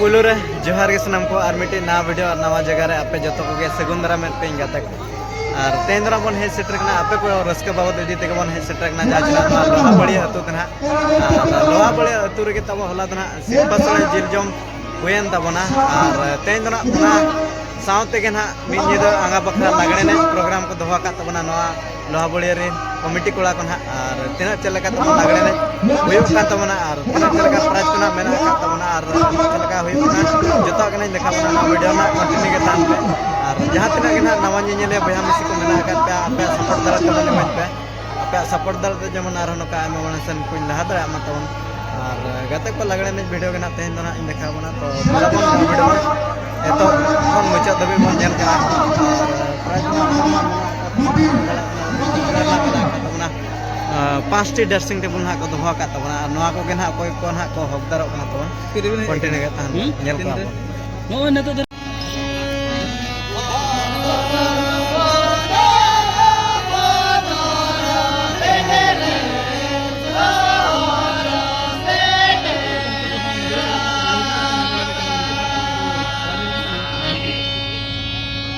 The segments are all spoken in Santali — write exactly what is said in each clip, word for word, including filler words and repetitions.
ᱯᱩᱭᱞᱩ ᱨᱮ ᱡᱚᱦᱟᱨ ᱜᱮ ᱥᱟᱱᱟᱢ ᱠᱚ, ᱟᱨ ᱢᱤᱫᱴᱤᱡ ᱱᱟᱣᱟ ᱵᱷᱤᱰᱤᱭᱳ ᱟᱨ ᱱᱟᱣᱟ ᱡᱟᱭᱜᱟ ᱨᱮ ᱟᱯᱮ ᱡᱚᱛᱚ ᱠᱚᱜᱮ ᱥᱟᱹᱜᱩᱱ ᱫᱟᱨᱟᱢ ᱢᱮᱫ ᱯᱮ ᱤᱧ ᱜᱟᱛᱮ ᱠᱚ᱾ ᱟᱨ ᱛᱮᱦᱮᱧ ᱫᱚ ᱱᱟᱜ ᱵᱚᱱ ᱦᱮᱡ ᱥᱮᱴᱮᱨ ᱠᱟᱱᱟ, ᱟᱯᱮ ᱠᱚ ᱨᱟᱹᱥᱠᱟᱹ ᱵᱟᱵᱚᱫ ᱤᱫᱤ ᱛᱮᱜᱮ ᱵᱚᱱ ᱦᱮᱡ ᱥᱮᱴᱮᱨ ᱠᱟᱱᱟ, ᱡᱟᱦᱟᱸ ᱪᱮ ᱱᱟᱜ ᱱᱚᱣᱟ ᱞᱳᱦᱟᱵᱟᱹᱲᱤᱭᱟᱹ ᱟᱹᱛᱩ ᱛᱮ ᱱᱟᱜ᱾ ᱟᱨ ᱞᱳᱦᱟᱵᱟᱹᱲᱤᱭᱟᱹ ᱟᱹᱛᱩ ᱨᱮᱜᱮ ᱛᱟᱵᱚ ᱦᱚᱞᱟ ᱫᱚ ᱱᱟᱜ ᱥᱤᱞᱯᱟ ᱥᱚᱲᱮ ᱡᱤᱞ ᱡᱚᱢ ᱦᱩᱭᱮᱱ ᱛᱟᱵᱚᱱᱟ᱾ ᱟᱨ ᱛᱮᱦᱮᱧ ᱫᱚ ᱱᱟᱜ ᱚᱱᱟ ᱥᱟᱶ ᱛᱮᱜᱮ ᱱᱟᱜ ᱢᱤᱫ ᱧᱤᱫᱟᱹ ᱟᱸᱜᱟ ᱵᱟᱠᱷᱨᱟ ᱞᱟᱜᱽᱲᱮ ᱮᱱᱮᱡ ᱯᱨᱳᱜᱨᱟᱢ ᱠᱚ ᱫᱚᱦᱚ ᱟᱠᱟᱫ ᱛᱟᱵᱚᱱᱟ ᱱᱚᱣᱟ ᱞᱳᱦᱟᱵᱟᱹᱲᱤᱭᱟᱹ ᱨᱮᱱ ᱠᱚᱢᱤᱴᱤ ᱠᱚᱲᱟ ᱠᱚ ᱱᱟᱜ᱾ ᱟᱨ ᱛᱤᱱᱟᱹᱜ ᱪᱮᱫ ᱞᱮᱠᱟ ᱛᱟᱵᱚᱱ ᱞᱟᱜᱽᱲᱮ ᱮᱱᱮᱡ ᱦᱩᱭᱩᱜ ᱠᱟᱱ ᱛᱟᱵᱚᱱᱟ ᱟᱨ ᱛᱤᱱᱟᱹᱜ ᱪᱮᱫ ᱞᱮᱠᱟ ᱯᱨᱟᱭᱤᱡᱽ ᱠᱚ ᱱᱟᱜ ᱢᱮᱱᱟᱜ ᱟᱠᱟᱫ ᱛᱟᱵᱚᱱᱟ ᱟᱨ ᱪᱮᱫ ᱞᱮᱠᱟ ᱦᱩᱭᱩᱜ ᱠᱟᱱᱟ, ᱡᱚᱛᱚᱣᱟᱜ ᱜᱮ ᱱᱟᱜ ᱤᱧ ᱫᱮᱠᱷᱟᱣ ᱵᱚᱱᱟ᱾ ᱱᱚᱣᱟ ᱵᱷᱤᱰᱤᱭᱳ ᱨᱮᱱᱟᱜ ᱠᱚᱱᱴᱤᱱᱤᱭᱩ ᱜᱮ ᱛᱟᱦᱮᱱ ᱯᱮ᱾ ᱟᱨ ᱡᱟᱦᱟᱸ ᱛᱤᱱᱟᱹᱜ ᱜᱮ ᱱᱟᱜ ᱱᱟᱣᱟ ᱧᱮᱧᱮᱞᱤᱭᱟᱹ ᱵᱚᱭᱦᱟ ᱢᱤᱥᱤ ᱠᱚ ᱢᱮᱱᱟᱜ ᱟᱠᱟᱫ ᱯᱮᱭᱟ, ᱟᱯᱮᱭᱟᱜ ᱥᱟᱯᱳᱨᱴ ᱫᱟᱲᱮ ᱛᱮᱵᱚᱱ ᱮᱢᱟᱹᱧ ᱯᱮ᱾ ᱟᱯᱮᱭᱟᱜ ᱥᱟᱯᱳᱨᱴ ᱫᱟᱲᱮ ᱛᱮ ᱡᱮᱢᱚᱱ ᱟᱨᱦᱚᱸ ᱱᱚᱝᱠᱟ ᱟᱭᱢᱟ ᱢᱟᱲᱟᱝ ᱥᱮᱱ ᱠᱚᱧ ᱞᱟᱦᱟ ᱫᱟᱲᱮᱭᱟᱜ ᱢᱟ ᱛᱟᱵᱚᱱ᱾ ᱟᱨ ᱜᱟᱛᱮ ᱠᱚ, ᱞᱟᱜᱽᱲᱮ ᱮᱱᱮᱡ ᱵᱷᱤᱰᱤᱭᱳ ᱜᱮ ᱱᱟᱜ ᱛᱮᱦᱮᱧ ᱫᱚ ᱱᱟᱜ ᱤᱧ ᱫᱮᱠᱷᱟᱣ ᱵᱚᱱᱟ᱾ ᱛᱚ ᱫᱮᱞᱟ ᱵᱚᱱ, ᱱᱚᱣᱟ ᱵᱷᱤᱰᱤᱭᱳ ᱵᱚᱱ ᱮᱛᱚᱦᱚᱵ ᱠᱷᱚᱱ ᱢᱩᱪᱟᱹᱫ ᱫᱷᱟᱹᱵᱤᱡ ᱵᱚᱱ ᱧᱮᱞ ᱠᱟᱜᱼᱟ᱾ ᱟᱨ ᱯᱨᱟᱭᱤᱡᱽ ᱫᱚ ᱱᱟᱜ ᱢᱮᱱᱟᱜ ᱟᱠᱟᱫ ᱛᱟᱵᱚᱱᱟ᱾ ᱟᱨ ᱯᱟᱸᱪᱴᱤ ᱰᱨᱮᱥᱤᱝ ᱴᱮᱵᱩᱞ ᱱᱟᱜ ᱠᱚ ᱫᱚᱦᱚ ᱟᱠᱟᱫ ᱛᱟᱵᱚᱱᱟ᱾ ᱟᱨ ᱱᱚᱣᱟ ᱠᱚᱜᱮ ᱱᱟᱜ ᱚᱠᱚᱭ ᱠᱚ ᱱᱟᱜ ᱠᱚ ᱦᱚᱠᱫᱟᱨᱚᱜ ᱠᱟᱱᱟ ᱛᱟᱵᱚᱱ, ᱠᱚᱱᱴᱤᱱᱤᱭᱩ ᱜᱮ ᱛᱟᱦᱮᱱ ᱵᱚᱱ, ᱧᱮᱞ ᱠᱚᱣᱟ ᱵᱚᱱ᱾ ᱱᱚᱜᱼᱚᱭ ᱱᱤᱛᱚᱜ ᱫᱚ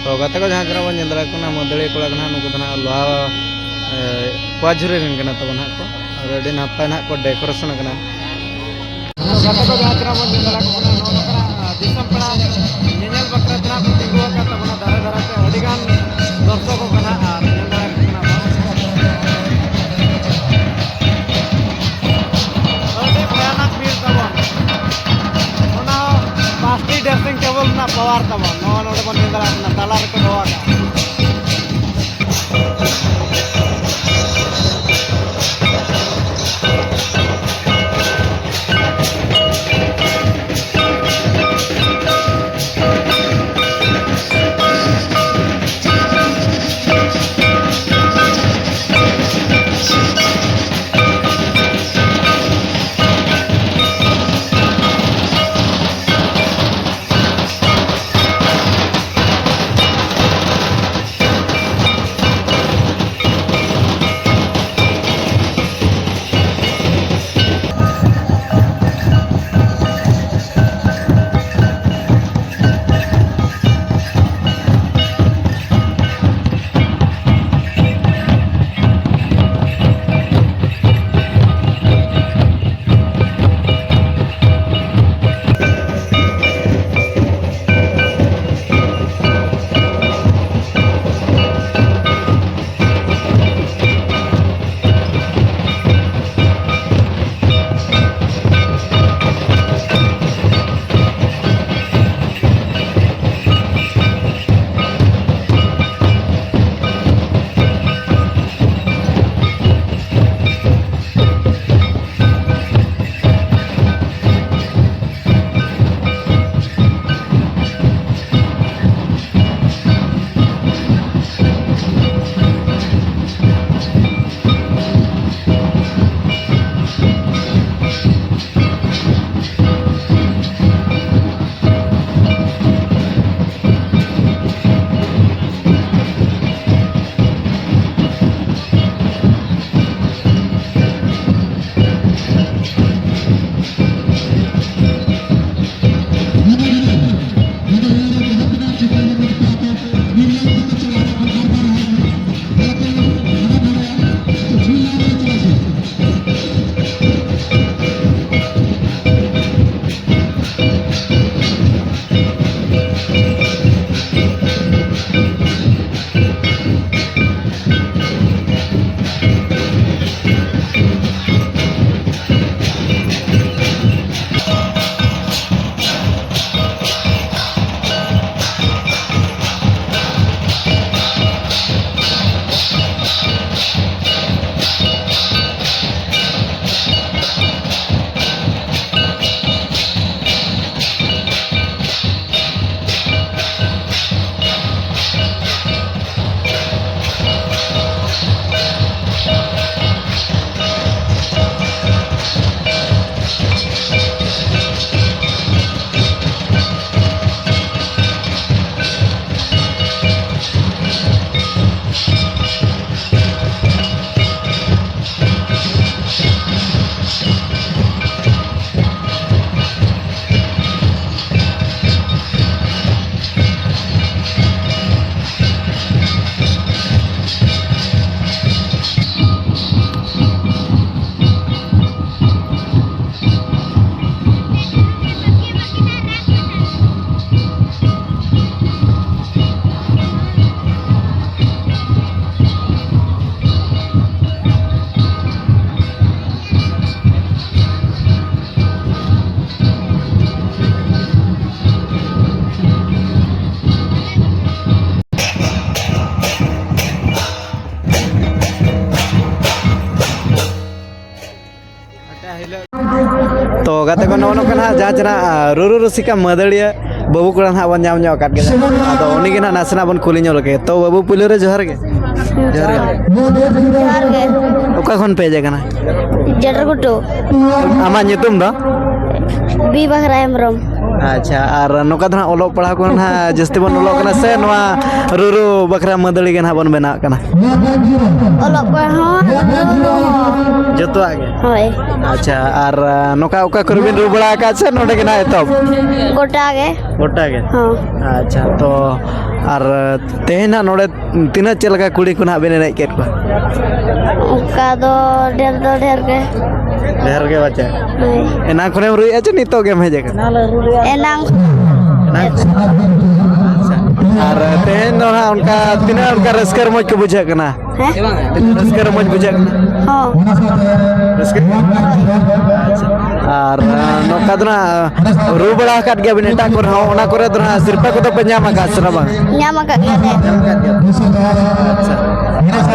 ᱛᱚ ᱜᱟᱛᱮ ᱠᱚ, ᱡᱟᱦᱟᱸ ᱛᱤᱱᱟᱹᱜ ᱵᱚᱱ ᱧᱮᱞ ᱫᱟᱲᱮᱭᱟᱠᱚ ᱠᱟᱱᱟ, ᱢᱟᱹᱫᱟᱹᱲᱤᱭᱟᱹ ᱠᱚᱲᱟ ᱠᱚ ᱱᱟᱦᱟᱜ, ᱱᱩᱠᱩ ᱫᱚ ᱱᱟᱦᱟᱜ ᱞᱳᱦᱟ, ᱮ, ᱠᱚᱣᱟ ᱡᱷᱩᱨᱤ ᱨᱮᱱ ᱠᱟᱱᱟ ᱛᱟᱵᱚᱱ ᱱᱟᱦᱟᱜ ᱠᱚ᱾ ᱟᱨ ᱟᱹᱰᱤ ᱱᱟᱯᱟᱭ ᱱᱟᱦᱟᱜ ᱠᱚ ᱰᱮᱠᱳᱨᱮᱥᱚᱱ ᱠᱟᱱᱟ᱾ ᱜᱟᱛᱮ ᱠᱚ, ᱡᱟᱦᱟᱸ ᱛᱤᱱᱟᱹᱜ ᱵᱚᱱ ᱧᱮᱞ ᱫᱟᱲᱮᱭᱟᱠᱚ ᱠᱟᱱᱟ, ᱱᱚᱜᱼᱚ ᱱᱚᱝᱠᱟᱱᱟᱜ ᱫᱤᱥᱚᱢ ᱯᱮᱲᱟ ᱧᱮᱧᱮᱞ ᱵᱟᱠᱷᱨᱟ ᱛᱮ ᱱᱟᱦᱟᱜ ᱠᱚ ᱛᱤᱸᱜᱩ ᱟᱠᱟᱫ ᱛᱟᱵᱚᱱᱟ ᱫᱷᱟᱨᱮ ᱫᱷᱟᱨᱮ ᱛᱮ᱾ ᱟᱹᱰᱤ ᱜᱟᱱ ᱫᱚᱨᱥᱚᱠᱚᱜ ᱠᱟᱱᱟ ᱟᱨ ᱧᱮᱞ ᱫᱟᱲᱮᱭᱟᱠᱚ ᱠᱟᱱᱟ ᱵᱚᱱ᱾ ᱟᱹᱰᱤ ᱵᱷᱚᱭᱟᱱᱚᱠ ᱵᱷᱤᱲ ᱛᱟᱵᱚᱱ᱾ ᱚᱱᱟ ᱦᱚᱸ ᱯᱟᱸᱪᱴᱤ ᱰᱨᱮᱥᱤᱝ ᱴᱮᱵᱚᱞ ᱨᱮᱱᱟᱜ ᱯᱟᱣᱟᱨ ᱛᱟᱵᱚᱱ᱾ ᱱᱚᱜᱼᱚ ᱱᱚᱰᱮ ᱵᱚᱱ ᱧᱮᱞ ᱫᱟᱲᱮᱭᱟᱜ ᱠᱟᱱᱟ, ᱛᱟᱞᱟ ᱨᱮᱠᱚ ᱫᱚᱦᱚ ᱟᱠᱟᱫᱼᱟ᱾ ᱛᱚ ᱜᱟᱛᱮ ᱠᱚ, ᱱᱚᱜᱼᱚ ᱱᱚᱝᱠᱟ ᱱᱟᱦᱟᱜ ᱡᱟᱦᱟᱸ ᱪᱮ ᱱᱟᱦᱟᱜ, ᱟ, ᱨᱩᱨᱩ ᱨᱩᱥᱤᱠᱟ ᱢᱟᱹᱫᱟᱹᱲᱤᱭᱟᱹ ᱵᱟᱹᱵᱩ ᱠᱚᱲᱟ ᱱᱟᱦᱟᱜ ᱵᱚᱱ ᱧᱟᱢ ᱧᱚᱜ ᱟᱠᱟᱫ ᱜᱮᱭᱟ᱾ ᱟᱫᱚ ᱩᱱᱤ ᱜᱮ ᱱᱟᱦᱟᱜ ᱱᱟᱥᱮᱱᱟᱜ ᱵᱚᱱ ᱠᱩᱞᱤ ᱧᱚᱜ ᱞᱮᱜᱮ᱾ ᱛᱚ ᱵᱟᱹᱵᱩ, ᱯᱩᱭᱞᱩ ᱨᱮ ᱡᱚᱦᱟᱨ ᱜᱮ᱾ ᱡᱚᱦᱟᱨ ᱜᱮ᱾ ᱡᱚᱦᱟᱨ ᱜᱮ᱾ ᱚᱠᱟ ᱠᱷᱚᱱ ᱯᱮ ᱦᱮᱡ ᱟᱠᱟᱱᱟ? ᱡᱮᱰᱟᱨᱜᱷᱩᱴᱩ᱾ ᱟᱢᱟᱜ ᱧᱩᱛᱩᱢ ᱫᱚ? ᱵᱤ ᱵᱟᱜᱷᱨᱟ ᱦᱮᱢᱵᱨᱚᱢ᱾ ᱟᱪᱪᱷᱟ, ᱟᱨ ᱱᱚᱝᱠᱟ ᱫᱚ ᱱᱟᱦᱟᱜ ᱚᱞᱚᱜ ᱯᱟᱲᱦᱟᱣ ᱠᱚ ᱱᱟᱦᱟᱜ ᱡᱟᱹᱥᱛᱤ ᱵᱚᱱ ᱚᱞᱚᱜ ᱠᱟᱱᱟ ᱥᱮ ᱱᱚᱣᱟ ᱨᱩᱨᱩ ᱵᱟᱠᱷᱨᱟ ᱢᱟᱹᱫᱟᱹᱲᱤ ᱜᱮ ᱱᱟᱦᱟᱜ ᱵᱚᱱ ᱵᱮᱱᱟᱣ ᱠᱟᱱᱟ? ᱚᱞᱚᱜ ᱯᱟᱲᱦᱟᱣ ᱦᱚᱸ, ᱨᱩ ᱦᱚᱸ᱾ ᱡᱚᱛᱚᱣᱟᱜ ᱜᱮ? ᱦᱳᱭ᱾ ᱟᱪᱪᱷᱟ, ᱟᱨ, ᱟ, ᱱᱚᱝᱠᱟ ᱚᱠᱟ ᱠᱚᱨᱮ ᱵᱤᱱ ᱨᱩ ᱵᱟᱲᱟ ᱟᱠᱟᱫ ᱥᱮ ᱱᱚᱰᱮ ᱜᱮ ᱱᱟᱦᱟᱜ ᱮᱛᱚᱦᱚᱵ? ᱜᱚᱴᱟ ᱜᱮ᱾ ᱜᱚᱴᱟ ᱜᱮ? ᱦᱚᱸ᱾ ᱟᱪᱪᱷᱟ, ᱛᱚ ᱟᱨ ᱛᱮᱦᱮᱧ ᱱᱟᱦᱟᱜ ᱱᱚᱰᱮ ᱛᱤᱱᱟᱹᱜ ᱪᱮᱫ ᱞᱮᱠᱟ ᱠᱩᱲᱤ ᱠᱚ ᱱᱟᱦᱟᱜ ᱵᱤᱱ ᱮᱱᱮᱡ ᱠᱮᱫ ᱠᱚᱣᱟ? ᱚᱱᱠᱟ ᱫᱚ ᱰᱷᱮᱨ ᱫᱚ ᱰᱷᱮᱨ ᱜᱮ᱾ ᱰᱷᱮᱨ ᱜᱮ ᱵᱟᱪᱮ? ᱦᱳᱭ᱾ ᱮᱱᱟᱝ ᱠᱷᱚᱱᱮᱢ ᱨᱩᱭᱮᱫᱼᱟ ᱪᱮ ᱱᱤᱛᱚᱜ ᱜᱮᱢ ᱦᱮᱡ ᱟᱠᱟᱱᱟ? ᱮᱱᱟᱝ᱾ ᱮᱱᱟᱝ ᱠᱷᱚᱱ᱾ ᱟᱪᱪᱷᱟ᱾ ᱟᱨ ᱛᱮᱦᱮᱧ ᱫᱚ ᱱᱟᱦᱟᱜ ᱚᱱᱠᱟ ᱛᱤᱱᱟᱹᱜ ᱚᱱᱠᱟ ᱨᱟᱹᱥᱠᱟᱹ ᱨᱚᱢᱚᱡᱽ ᱠᱚ ᱵᱩᱡᱷᱟᱹᱜ ᱠᱟᱱᱟ? ᱦᱮᱸ? ᱨᱟᱹᱥᱠᱟᱹ ᱨᱚᱢᱚᱡᱽ ᱵᱩᱡᱷᱟᱹᱜ ᱠᱟᱱᱟ? ᱦᱚᱸ᱾ ᱨᱟᱹᱥᱠᱟᱹ? ᱟᱪᱪᱷᱟ᱾ ᱟᱨ, ᱟ, ᱱᱚᱝᱠᱟ ᱫᱚ ᱱᱟᱜ ᱨᱩ ᱵᱟᱲᱟ ᱟᱠᱟᱫ ᱜᱮᱭᱟ ᱵᱤᱱ ᱮᱴᱟᱜ ᱠᱚᱨᱮ ᱦᱚᱸ, ᱚᱱᱟ ᱠᱚᱨᱮ ᱫᱚ ᱱᱟᱜ ᱥᱤᱨᱯᱟᱹ ᱠᱚᱫᱚ ᱯᱮ ᱧᱟᱢ ᱟᱠᱟᱫ ᱥᱮ ᱵᱟᱝ? ᱧᱟᱢ ᱟᱠᱟᱫ ᱜᱮᱭᱟᱞᱮ᱾ ᱧᱟᱢ ᱟᱠᱟᱫ ᱜᱮᱭᱟ᱾ ᱟᱪᱪᱷᱟ᱾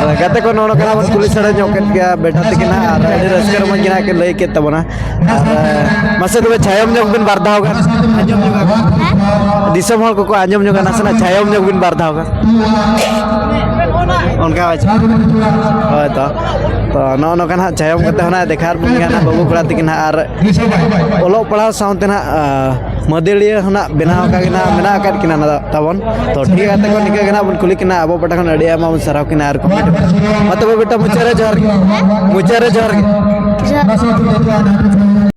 ᱟᱨ ᱜᱟᱛᱮ ᱠᱚ ᱱᱚᱜᱼᱚ ᱱᱚᱝᱠᱟ ᱵᱚᱱ ᱠᱩᱞᱤ ᱥᱟᱰᱮ ᱧᱚᱜ ᱠᱮᱫ ᱜᱮᱭᱟ ᱵᱮᱴᱟ ᱛᱟᱹᱠᱤᱱ ᱦᱟᱸᱜ, ᱟᱨ ᱟᱹᱰᱤ ᱨᱟᱹᱥᱠᱟᱹ ᱨᱚᱢᱚᱡᱽ ᱜᱮ ᱱᱟᱜ ᱠᱤᱱ ᱞᱟᱹᱭ ᱠᱮᱫ ᱛᱟᱵᱚᱱᱟ᱾ ᱟᱨ, ᱢᱟᱥᱮ ᱛᱚᱵᱮ ᱪᱷᱟᱭᱚᱢ ᱧᱚᱜ ᱵᱤᱱ ᱵᱟᱨ ᱫᱷᱟᱣ ᱜᱟᱱ ᱟᱸᱡᱚᱢ ᱧᱚᱜ ᱟᱠᱚ᱾ ᱫᱤᱥᱚᱢ ᱦᱚᱲ ᱠᱚᱠᱚ ᱟᱸᱡᱚᱢ ᱧᱚᱜᱟ, ᱱᱟᱥᱮᱱᱟᱜ ᱪᱷᱟᱭᱚᱢ ᱧᱚᱜ ᱵᱤᱱ ᱵᱟᱨ ᱫᱷᱟᱣ ᱜᱟᱱ᱾ ᱚᱱᱠᱟ ᱢᱟᱪᱷᱟ᱾ ᱦᱳᱭ ᱛᱚ᱾ ᱛᱚ ᱱᱚᱜᱼᱚ ᱱᱚᱝᱠᱟ ᱱᱟᱦᱟᱜ ᱪᱷᱟᱭᱚᱢ ᱠᱟᱛᱮ ᱦᱚᱸ ᱱᱟᱦᱟᱜ ᱫᱮᱠᱷᱟᱣ ᱵᱚᱱ ᱜᱮᱭᱟ ᱱᱟᱦᱟᱜ ᱵᱟᱹᱵᱩ ᱠᱚᱲᱟ ᱛᱟᱹᱠᱤᱱ ᱱᱟᱦᱟᱜ, ᱟᱨ ᱚᱞᱚᱜ ᱯᱟᱲᱦᱟᱣ ᱥᱟᱶᱛᱮ ᱱᱟᱦᱟᱜ, ᱟ, ᱢᱟᱹᱫᱟᱹᱲᱤᱭᱟᱹ ᱦᱚᱸ ᱱᱟᱦᱟᱜ ᱵᱮᱱᱟᱣ ᱟᱠᱟᱫ ᱠᱤᱱᱟ, ᱱᱟᱦᱟᱜ ᱛᱟᱵᱚᱱ᱾ ᱛᱚ ᱴᱷᱤᱠ ᱜᱮᱭᱟ ᱜᱟᱛᱮ ᱠᱚ, ᱱᱤᱝᱠᱟᱹ ᱜᱮ ᱱᱟᱦᱟᱜ ᱵᱚᱱ ᱠᱩᱞᱤ ᱠᱤᱱᱟ, ᱟᱵᱚ ᱯᱟᱦᱴᱟ ᱠᱷᱚᱱ ᱟᱹᱰᱤ ᱟᱭᱢᱟ ᱵᱚᱱ ᱥᱟᱨᱦᱟᱣ ᱠᱤᱱᱟ᱾ ᱟᱨ ᱢᱟ ᱛᱚᱵᱮ ᱵᱮᱴᱟ, ᱢᱩᱪᱟᱹᱫ ᱨᱮ ᱡᱚᱦᱟᱨ ᱜᱮ᱾ ᱢᱩᱪᱟᱹᱫ ᱨᱮ ᱡᱚᱦᱟᱨ ᱜᱮ᱾ ᱡᱚᱦᱟᱨ᱾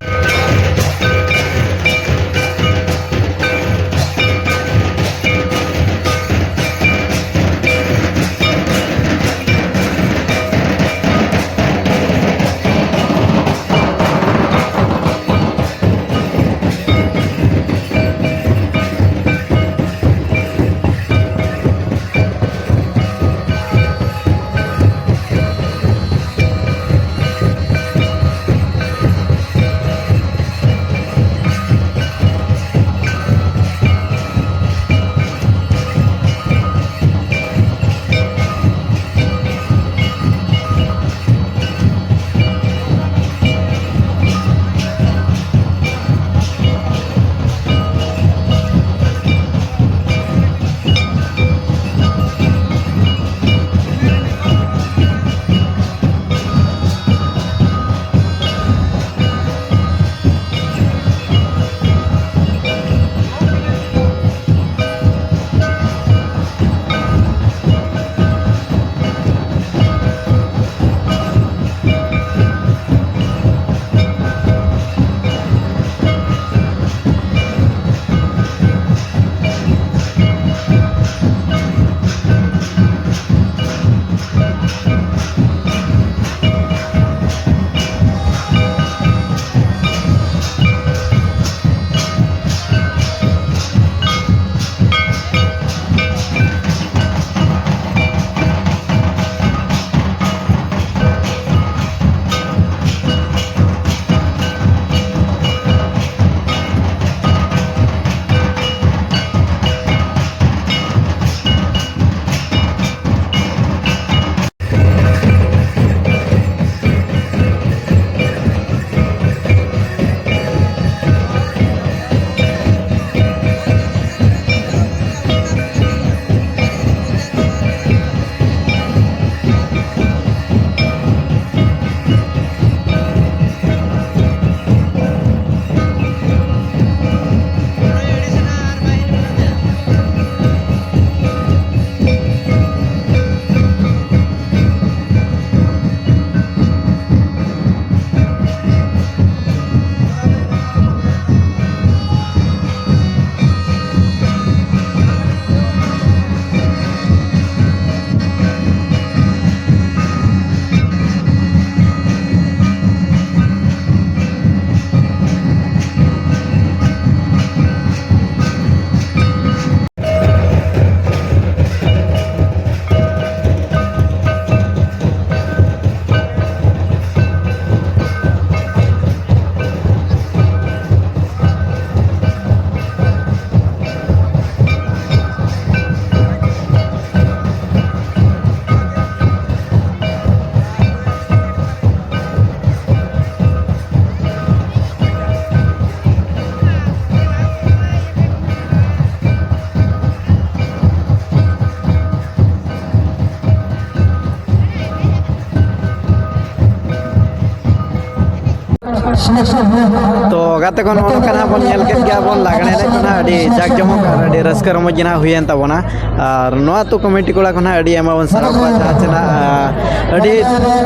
ᱛᱚ ᱜᱟᱛᱮ ᱠᱚ, ᱱᱚᱜᱼᱚ ᱱᱚᱝᱠᱟ ᱱᱟᱦᱟᱜ ᱵᱚᱱ ᱧᱮᱞ ᱠᱮᱫ ᱜᱮᱭᱟ, ᱵᱚᱱ ᱞᱟᱜᱽᱬᱮ ᱮᱱᱮᱡ ᱠᱚ ᱱᱟᱦᱟᱜ ᱟᱹᱰᱤ ᱡᱟᱠ ᱡᱚᱢᱚᱠ ᱟᱨ ᱟᱹᱰᱤ ᱨᱟᱹᱥᱠᱟᱹ ᱨᱚᱢᱚᱡᱽ ᱜᱮ ᱱᱟᱦᱟᱜ ᱦᱩᱭᱮᱱ ᱛᱟᱵᱚᱱᱟ᱾ ᱟᱨ ᱱᱚᱣᱟ ᱟᱹᱛᱩ ᱠᱚᱢᱤᱴᱤ ᱠᱚᱲᱟ ᱠᱚ ᱱᱟᱦᱟᱜ ᱟᱹᱰᱤ ᱟᱭᱢᱟ ᱵᱚᱱ ᱥᱟᱨᱦᱟᱣ ᱠᱚᱣᱟ, ᱡᱟᱦᱟᱸ ᱪᱮ ᱱᱟᱦᱟᱜ, ᱟᱹᱰᱤ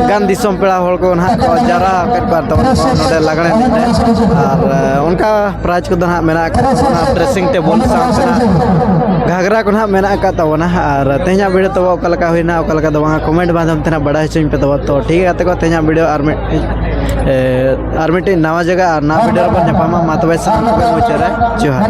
ᱜᱟᱱ ᱫᱤᱥᱚᱢ ᱯᱮᱲᱟ ᱦᱚᱲ ᱠᱚ ᱱᱟᱦᱟᱜ ᱠᱚ ᱡᱟᱣᱨᱟ ᱟᱠᱟᱫ ᱠᱚᱣᱟ ᱛᱟᱵᱚᱱ ᱱᱚᱰᱮ ᱞᱟᱜᱽᱬᱮ ᱮᱱᱮᱡ ᱨᱮ᱾ ᱟᱨ ᱚᱱᱠᱟ ᱯᱨᱟᱭᱤᱡᱽ ᱠᱚᱫᱚ ᱱᱟᱦᱟᱜ ᱢᱮᱱᱟᱜ ᱟᱠᱟᱫ ᱛᱟᱵᱚᱱᱟ, ᱰᱨᱮᱥᱤᱝ ᱴᱮᱵᱚᱞ ᱥᱟᱶᱛᱮ ᱱᱟᱦᱟᱜ ᱜᱷᱟᱜᱽᱨᱟ ᱠᱚ ᱱᱟᱦᱟᱜ ᱢᱮᱱᱟᱜ ᱟᱠᱟᱫ ᱛᱟᱵᱚᱱᱟ᱾ ᱟᱨ ᱛᱮᱦᱮᱧᱟᱜ ᱵᱷᱤᱰᱤᱭᱳ ᱛᱟᱵᱚ ᱚᱠᱟ ᱞᱮᱠᱟ ᱦᱩᱭᱱᱟ, ᱚᱠᱟ ᱞᱮᱠᱟ ᱫᱚ ᱵᱟᱝᱟ, ᱠᱚᱢᱮᱱᱴ ᱢᱟᱫᱽᱫᱷᱚᱢ ᱛᱮ ᱱᱟᱦᱟᱜ ᱵᱟᱲᱟᱭ ᱦᱚᱪᱚᱧ ᱯᱮ ᱛᱟᱵᱚ᱾ ᱛᱚ ᱴᱷᱤᱠ ᱜᱮᱭᱟ ᱜᱟᱛᱮ ᱠᱚ, ᱛᱮᱦᱮᱧᱟᱜ ᱵᱷᱤᱰᱤᱭᱳ ᱟᱨ ᱢᱤᱫ, ᱮ, ᱟᱨ ᱢᱤᱫᱴᱤᱡ ᱱᱟᱣᱟ ᱡᱟᱭᱜᱟ ᱟᱨ ᱱᱟᱣᱟ ᱵᱷᱤᱰᱤᱭᱳ ᱨᱮᱵᱚᱱ ᱧᱟᱯᱟᱢᱟ᱾ ᱢᱟ ᱛᱚᱵᱮ ᱥᱟᱱᱟᱢ ᱠᱚᱜᱮ ᱢᱩᱪᱟᱹᱫ ᱨᱮ ᱡᱚᱦᱟᱨ᱾